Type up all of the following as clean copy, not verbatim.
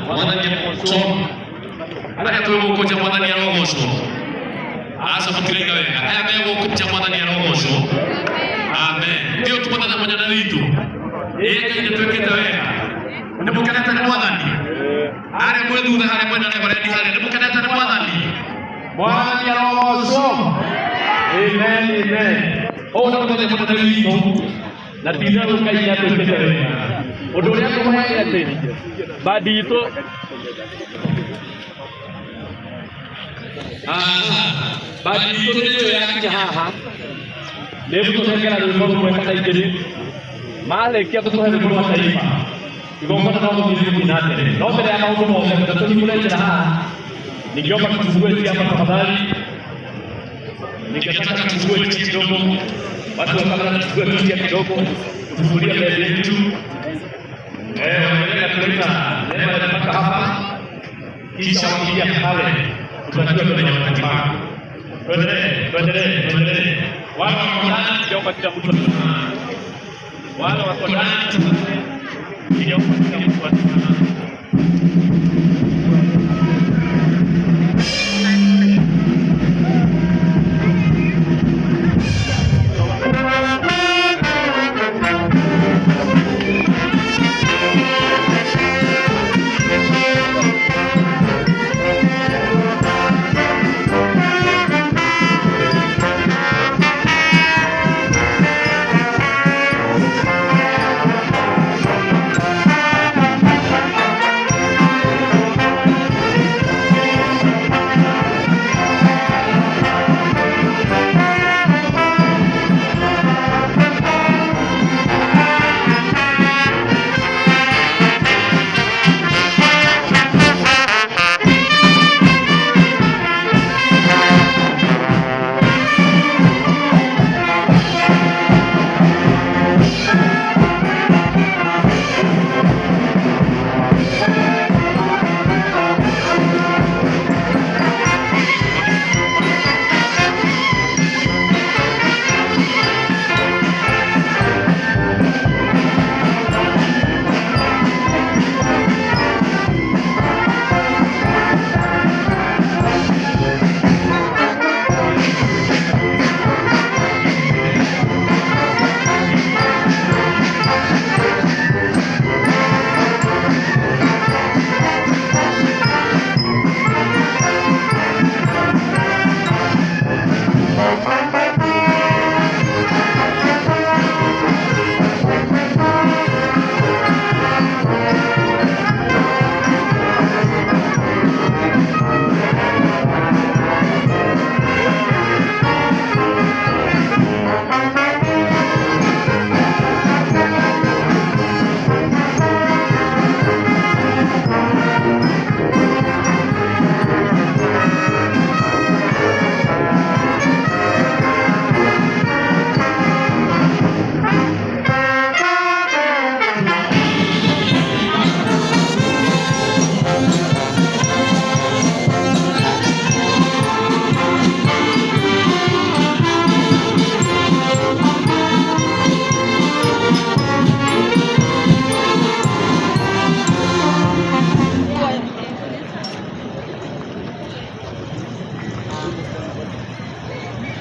Mwathani arogocwo. Arĩa twĩ gũkũ nja Mwathani arogocwo. Aca mũtiraiga wega. Aya me gũkũ nja Mwathani arogocwo. Amen. Ndio tũmũthana mũnyana witũ. Ĩĩ Ngai nĩ twĩkĩte wega. Nĩ mũkenete nĩ Mwathani. Arĩa mwĩ thutha harĩa mwĩna reverendi harĩa nĩ mũkenete nĩ Mwathani. Mwathani arogocwo. Amen, amen. Ũũ nĩ mũthenya mũnene witũ na ti itherũ Ngai nĩ atwĩkĩte wega. Ũndũ ũrĩa ngũhoya nĩ atĩ bandi itũ bandi itũ nĩ njũĩ yakinya haha nĩ ĩgũtũnengera rwĩmbo rũmwe kana igĩrĩ marĩkia gũtũhe rwĩmbo rwa taifa igongona no gũthiĩ rĩgũthiĩ na mbere no mbere ya maũndũ mothe na tũhingũre njĩra haha ningeomba tufungue njia hapa tafadhali. Ningetaka tufungue njia kidogo, watu wa kamera tufungue njia kidogo, tufungulie mbele yetu. Waendelea kuleta neema mpaka hapa, kisha wakiingia pale tutajua kwenye wakati wako. Tuendelee, tuendelee, tuendelee. Wale wako ndani, ningeomba kila mtu asimame. Wale wako ndani, ningeomba kila mtu asimame.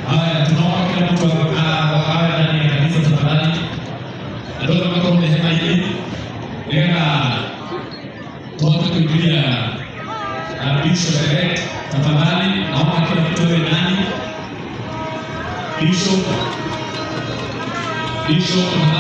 Haya, tunaomba kila mtu awe ndani ya kanisa tafadhali. Andũ othe makorwo me hema-inĩ nĩgetha tũhote kuingilia Bishop elect. Tafadhali naomba kila mtu awe ndani. Bishop, Bishop tafadhali.